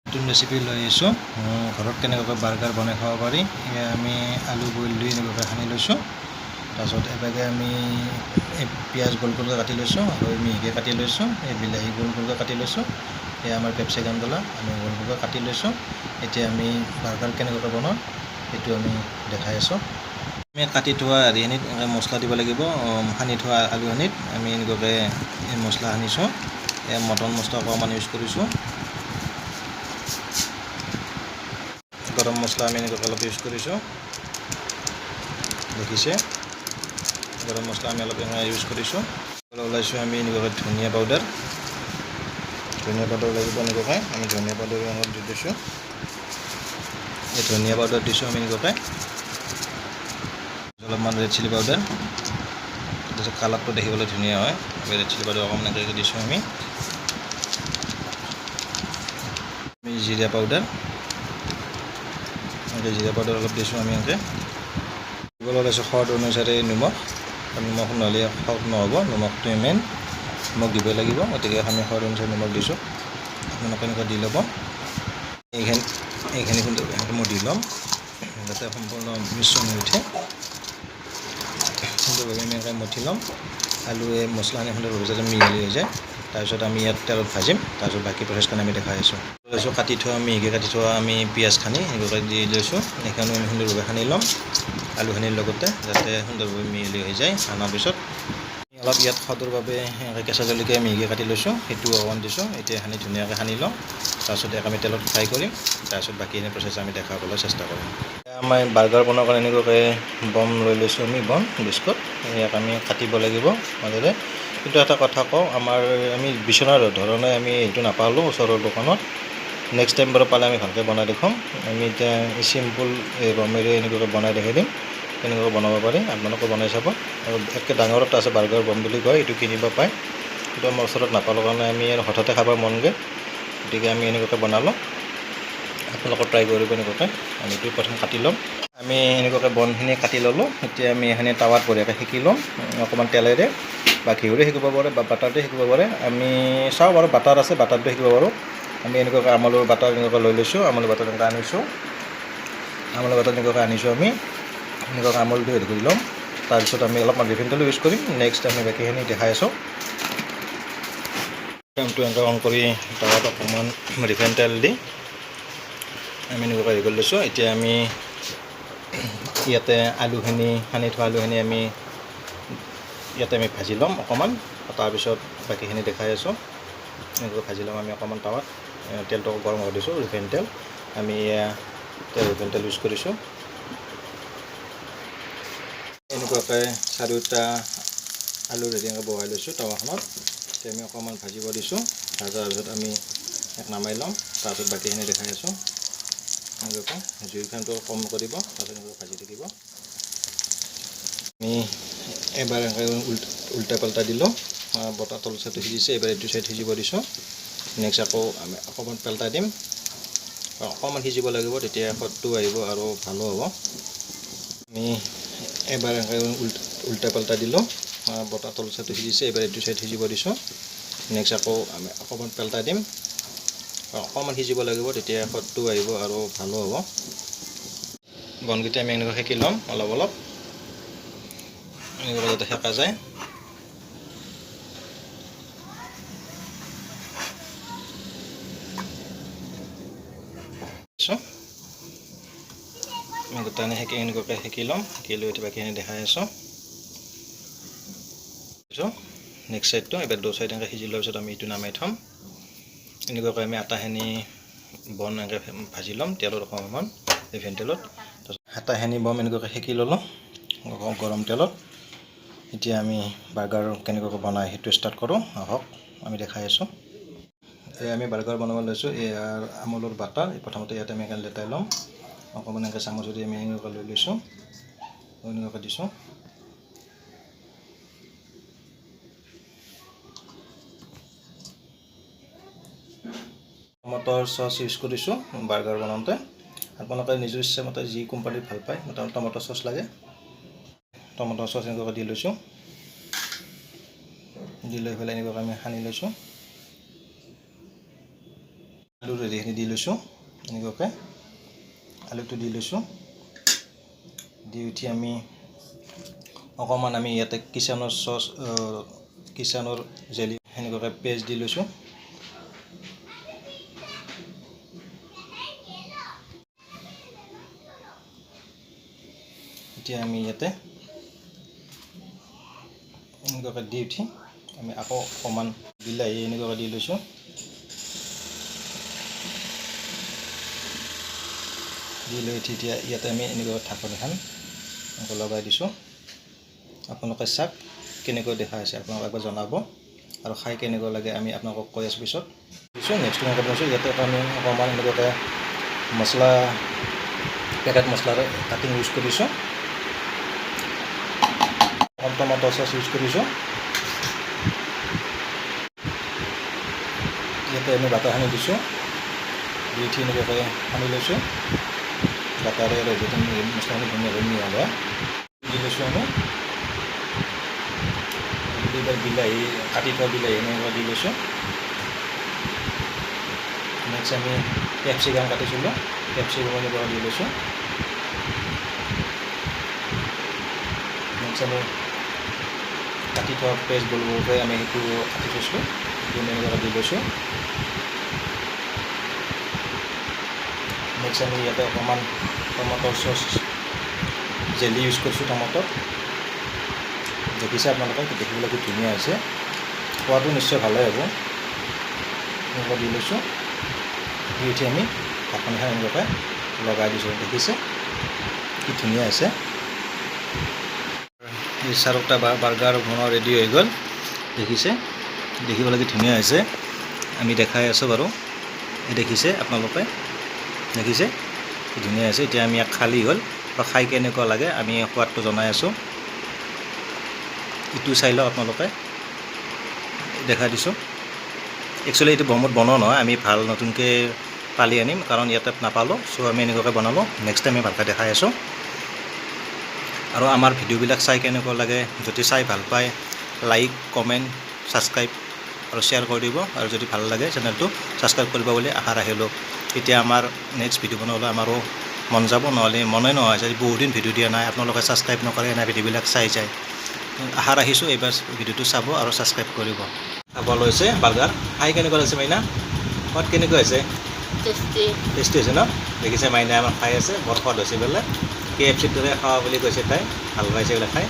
নতুন ৰেচিপি লৈ আহিছোঁ। ঘৰত কেনেকুৱাকৈ বাৰ্গাৰ বনাই খাব পাৰি। এয়া আমি আলু বইল দি এনেকুৱাকৈ সানি লৈছোঁ। তাৰপিছত এভাগে আমি এই পিঁয়াজ গোল গোলকৈ কাটি লৈছোঁ আৰু মিহিকৈ কাটি লৈছোঁ। এই বিলাহী গোল গোলকৈ কাটি লৈছোঁ। এয়া আমাৰ কেপচিকাম জ্বলা আমি গোল গোলকৈ কাটি লৈছোঁ। এতিয়া আমি বাৰ্গাৰ কেনেকুৱাকৈ বনাওঁ, সেইটো আমি দেখাই আছোঁ। আমি কাটি থোৱা হেৰিখিনিত এনেকৈ মছলা দিব লাগিব। সানি থোৱা আলুখিনিত আমি এনেকুৱাকৈ এই মছলা সানিছোঁ। এয়া মটন মছলা অকণমান ইউজ কৰিছোঁ। গৰম মছলা আমি এনেকুৱাকৈ অলপ ইউজ কৰিছোঁ। দেখিছে, গৰম মছলা আমি অলপ এনেকৈ ইউজ কৰিছোঁ। ওলাইছোঁ আমি এনেকুৱাকৈ ধনিয়া পাউডাৰ। ধনিয়া পাউডাৰ লাগিব এনেকুৱাকৈ। আমি ধনিয়া পাউডাৰ অলপ দি দিছোঁ। এই ধনিয়া পাউডাৰ দিছোঁ আমি এনেকুৱাকৈ। অলপমান ৰেড চিলি পাউডাৰ, তাৰপিছত কালাৰটো দেখিবলৈ ধুনীয়া হয়। আমি ৰেড চিলি পাউডাৰ অকণমান এনেকৈ দিছোঁ। আমি আমি জিৰা পাউডাৰ, এনেকৈ জিৰা পাউডাৰ অলপ দিছোঁ আমি এনেকৈ। দিবলৈ ওলাইছোঁ সোৱাদ অনুসাৰে নিমখ। নিমখ নহ'লে সোৱাদ নহ'ব। নিমখটোৱে মেইন, নিমখ দিবই লাগিব। গতিকে আমি সোৱাদ অনুসাৰে নিমখ দিছোঁ। আপোনালোকে এনেকুৱা দি ল'ব। এইখিনি এইখিনি সুন্দৰকৈ এনেকৈ মই দি ল'ম, যাতে সম্পূৰ্ণ মিশ্ৰণ হৈ উঠে। সুন্দৰভাৱে আমি এনেকৈ মঠি ল'ম। আলুৱে মছলাখিনি সুন্দৰভাৱে যাতে মিহলি হৈ যায়। তাৰপিছত আমি ইয়াত তেলত ভাজিম। তাৰপিছত বাকী প্ৰচেছখিনি আমি দেখাই আছোঁ। লৈছোঁ কাটি থোৱা, মিহিকৈ কাটি থোৱা আমি পিঁয়াজখিনি এনেকুৱাকৈ দি লৈছোঁ। এইখিনিও আমি সুন্দৰভাৱে সানি ল'ম আলুখিনিৰ লগতে, যাতে সুন্দৰভাৱে মিহলি হৈ যায় সানাৰ পিছত। অলপ ইয়াত সোৱাদৰ বাবে এনেকৈ কেঁচা জলকীয়া মিহিকৈ কাটি লৈছোঁ, সেইটো অকণমান দিছোঁ। এতিয়া সানি ধুনীয়াকৈ সানি লওঁ। তাৰপিছত ইয়াক আমি তেলত ফ্ৰাই কৰিম। তাৰপিছত বাকীখিনি প্ৰচেছ আমি দেখাবলৈ চেষ্টা কৰিম। আমাৰ বাৰ্গাৰ বনোৱাৰ কাৰণে এনেকুৱাকৈ বম লৈ লৈছোঁ আমি, বন বিস্কুট। ইয়াক আমি কাটিব লাগিব মাজেৰে। কিন্তু এটা কথা কওঁ, আমি বিচনাৰ ধৰণে আমি এইটো নাপালোঁ ওচৰৰ দোকানত। নেক্সট টাইম বাৰু পালে আমি ভালকৈ বনাই দেখুৱাম। আমি এতিয়া চিম্পুল এই বমেৰে এনেকুৱাকৈ বনাই দেখাই দিম কেনেকুৱাকৈ বনাব পাৰি। আপোনালোকে বনাই চাব। আৰু একে ডাঙৰ এটা আছে, বাৰ্গাৰ বম বুলি কয়, এইটো কিনিব পায়। কিন্তু আমাৰ ওচৰত নাপালোঁ কাৰণে আমি আৰু হঠাতে খাবৰ মন গ'ল, গতিকে আমি এনেকুৱাকৈ বনালোঁ। আপোনালোকে ট্ৰাই কৰিব এনেকুৱাকৈ। আমি এইটো প্ৰথম কাটি ল'ম। আমি এনেকুৱাকৈ বনখিনি কাটি ল'লোঁ। এতিয়া আমি এইখিনি টাৱাত বঢ়িয়াকৈ সেকি ল'ম অকণমান তেলেৰে বা ঘিউৰে সেকিব পাৰে বা বাটাৰতে সেকিব পাৰে। আমি চাওঁ বাৰু, বাটাৰ আছে, বাটাৰটো সেকিব পাৰোঁ। আমি এনেকুৱাকৈ আমুলৰ বাটাৰ এনেকুৱাকৈ লৈ লৈছোঁ। আমুলৰ বাটাৰ এনেকৈ আনিছোঁ। আমুলৰ বাটাৰ এনেকুৱাকৈ আনিছোঁ আমি। এনেকুৱাকৈ আমুলটো হেৰি কৰি ল'ম। তাৰপিছত আমি অলপমান ৰিফাইন তেলো ইউজ কৰিম। নেক্সট আমি বাকীখিনি দেখাই আছোঁ। ফ্লেমটো এনেকৈ অন কৰি তাৱাত অকণমান ৰিফাইন তেল দি আমি এনেকুৱাকৈ হেৰি কৰি লৈছোঁ। এতিয়া আমি ইয়াতে আলুখিনি, সানি থোৱা আলুখিনি আমি ইয়াতে আমি ভাজি ল'ম অকণমান। তাৰপিছত বাকীখিনি দেখাই আছোঁ। এনেকৈ ভাজি ল'ম আমি অকণমান টাৱাত। তেলটো গৰম হ'ব দিছোঁ, ৰিফাইন তেল। আমি এয়া তেল, ৰিফাইন তেল ইউজ কৰিছোঁ। এনেকুৱাকৈ চাৰিওটা আলু ৰেডিকৈ বহাই লৈছোঁ টাৱাখনত। এতিয়া আমি অকণমান ভাজিব দিছোঁ। ভাজাৰ পিছত আমি ইয়াক নামাই ল'ম। তাৰপিছত বাকীখিনি দেখাই আছোঁ। এনেকুৱাকৈ জুইৰ ফ্লেমটো কম কৰিব, তাৰপিছত এনেকৈ ভাজি থাকিব। আমি এবাৰ এনেকৈ উল্টা পাল্টা দিলোঁ। বটা তল চাইডটো সিজিছে, এইবাৰ এইটো চাইড সিজিব দিছোঁ। নেক্সট আকৌ আমি অকণমান পেলটাই দিম। অকণমান সিজিব লাগিব, তেতিয়া সোৱাদটো আহিব আৰু ভালো হ'ব। আমি এবাৰ এনেকৈ উল্টা পাল্টা দিলোঁ। বটা তল চাইডটো সিজিছে, এইবাৰ এইটো চাইড সিজিব দিছোঁ। নেক্সট আকৌ আমি অকণমান পেলটাই দিম। অকণমান সিজিব লাগিব, তেতিয়া সোৱাদটো আহিব আৰু ভালো হ'ব। বনকেইটা আমি এনেকৈ সেকি ল'ম অলপ অলপ, এনেকুৱা যাতে সেকা যায়। আমি গোটাই সেকি এনেকুৱাকৈ সেকি ল'ম। সেকি লৈ এতিয়া বাকীখিনি দেখাই আছোঁ। নেক্সট চাইডটো এইবাৰ দু চাইড এনেকৈ সিজি লোৱাৰ পিছত আমি এইটো নামাই থ'ম। এনেকুৱাকৈ আমি আটাখিনি বন এনেকৈ ভাজি ল'ম তেলত অকণমান, ৰিফাইন তেলত। তাৰপিছত আটাখিনি বম এনেকুৱাকৈ সেকি ল'লোঁ গৰম তেলত। এতিয়া আমি বাৰ্গাৰ কেনেকুৱাকৈ বনাই সেইটো ষ্টাৰ্ট কৰোঁ আহক, আমি দেখাই আছোঁ। এই আমি বাৰ্গাৰ বনাব লৈছোঁ। ইয়াৰ আমুলৰ বাটাৰ প্ৰথমতে ইয়াতে আমি এনে লেটাই ল'ম অকণমান। এনেকৈ চামুচেদি আমি এনেকুৱাকৈ লৈ লৈছোঁ, এনেকুৱাকৈ দিছোঁ। টমেটৰ চচ ইউজ কৰিছোঁ বাৰ্গাৰ বনাওঁতে। আপোনালোকে নিজৰ ইচ্ছামতে যি কোম্পানীৰ ভাল পায়। মোটামুটি টমেট' চচ লাগে, টমেট' চচ এনেকুৱাকৈ দি লৈছোঁ। দি লৈ পেলাই এনেকুৱাকৈ আমি সানি লৈছোঁ। আলুৰ হেৰিখিনি দি লৈছোঁ, এনেকুৱাকৈ আলুটো দি লৈছোঁ। দি উঠি আমি অকণমান আমি ইয়াতে কিষাণৰ চচ, কিষাণৰ জেলি সেনেকুৱাকৈ পেষ্ট দি লৈছোঁ। এতিয়া আমি ইয়াতে এনেকুৱাকৈ দি উঠি আমি আকৌ অকণমান বিলাহী এনেকুৱাকৈ দি লৈছোঁ। দি লৈ উঠি এতিয়া ইয়াতে আমি এনেকুৱা ঢাকনিখন এনেকৈ লগাই দিছোঁ। আপোনালোকে চাওক কেনেকৈ দেখা হৈছে, আপোনালোকে একবাৰ জনাব আৰু খাই কেনেকুৱা লাগে আমি আপোনালোকক কৈ আছোঁ পিছত। দিছোঁ নেক্সট মই বনাইছোঁ। ইয়াতে আমি অকণমান এনেকুৱাকৈ মছলা, পেকেট মছলাৰ কাটিং ইউজ কৰিছোঁ, অকণ টমেট' চচ ইউজ কৰিছোঁ। ইয়াতে আমি বাটাৰ সানি দিছোঁ, দি উঠি এনেকুৱাকৈ সানি লৈছোঁ। বাটাৰে আৰু মছলাখিনি ধুনীয়াকৈ মিহল হয়। দি লৈছোঁ আমি এইবাৰ বিলাহী, কাটি থোৱা বিলাহী এনেকুৱা দি লৈছোঁ। নেক্সট আমি কেপচিকাম কাটিছিলোঁ, কেপচিকাম এনেকুৱা দি লৈছোঁ। নেক্সট আমি কাটি থোৱা পেষ্ট গোল গোলকৈ আমি সেইটো কাটি থৈছিলোঁ, সেইটো আমি এনেকুৱা দি লৈছোঁ। নেক্সট আমি ইয়াতে অকণমান টমেট'ৰ চচ জেলি ইউজ কৰিছোঁ, টমেট'ৰ। দেখিছে আপোনালোকে, দেখিবলৈ খুব ধুনীয়া হৈছে, খোৱাটো নিশ্চয় ভালেই হ'ব। এনেকুৱা দি লৈছোঁ। দি উঠি আমি ঢাকনিখন এনেকুৱাকৈ লগাই দিছোঁ। দেখিছে কি ধুনীয়া হৈছে। এই চাৰিটা বাৰ্গাৰ বনোৱা ৰেডি হৈ গ'ল। দেখিছে, দেখিবলৈ কি ধুনীয়া হৈছে, আমি দেখাই আছোঁ বাৰু। এই দেখিছে আপোনালোকে, দেখিছে কি ধুনীয়া হৈছে। এতিয়া আমি ইয়াক খালী হ'ল বা খাই কেনেকুৱা লাগে আমি সোৱাদটো জনাই আছোঁ। ইটো চাই লওক আপোনালোকে, দেখাই দিছোঁ। একচুৱেলি এইটো বমত বনোৱা নহয়, আমি ভাল নতুনকৈ পালি আনিম, কাৰণ ইয়াতে নাপালোঁ। চ' আমি এনেকুৱাকৈ বনালোঁ। নেক্সট টাইম আমি ভালকৈ দেখাই আছোঁ। আৰু আমাৰ ভিডিঅ'বিলাক চাই কেনেকুৱা লাগে, যদি চাই ভাল পায় লাইক, কমেণ্ট, ছাবস্ক্ৰাইব আৰু শ্বেয়াৰ কৰি দিব। আৰু যদি ভাল লাগে চেনেলটো ছাবস্ক্ৰাইব কৰিব বুলি আশা ৰাখিলোঁ। তেতিয়া আমাৰ নেক্সট ভিডিঅ' বনাবলৈ আমাৰো মন যাব, নহ'লে মনে নহয় যদি বহুদিন ভিডিঅ' দিয়া নাই, আপোনালোকে ছাবস্ক্ৰাইব নকৰে, এনে ভিডিঅ'বিলাক চাই যায়। আশা ৰাখিছোঁ এইবাৰ ভিডিঅ'টো চাব আৰু ছাবস্ক্ৰাইব কৰিব। খাব লৈছে বাৰ্গাৰ, খাই কেনেকুৱা লাগিছে মাইনা? সোৱাদ কেনেকুৱা হৈছে? টেষ্টি। টেষ্টি হৈছে ন? দেখিছে মাইনা আমাৰ খাই আছে, বৰ সোৱাদ হৈছে বোলে। কে এফ চিৰ দৰে খোৱা বুলি কৈছে তাই, ভাল পাইছে বোলে খাই।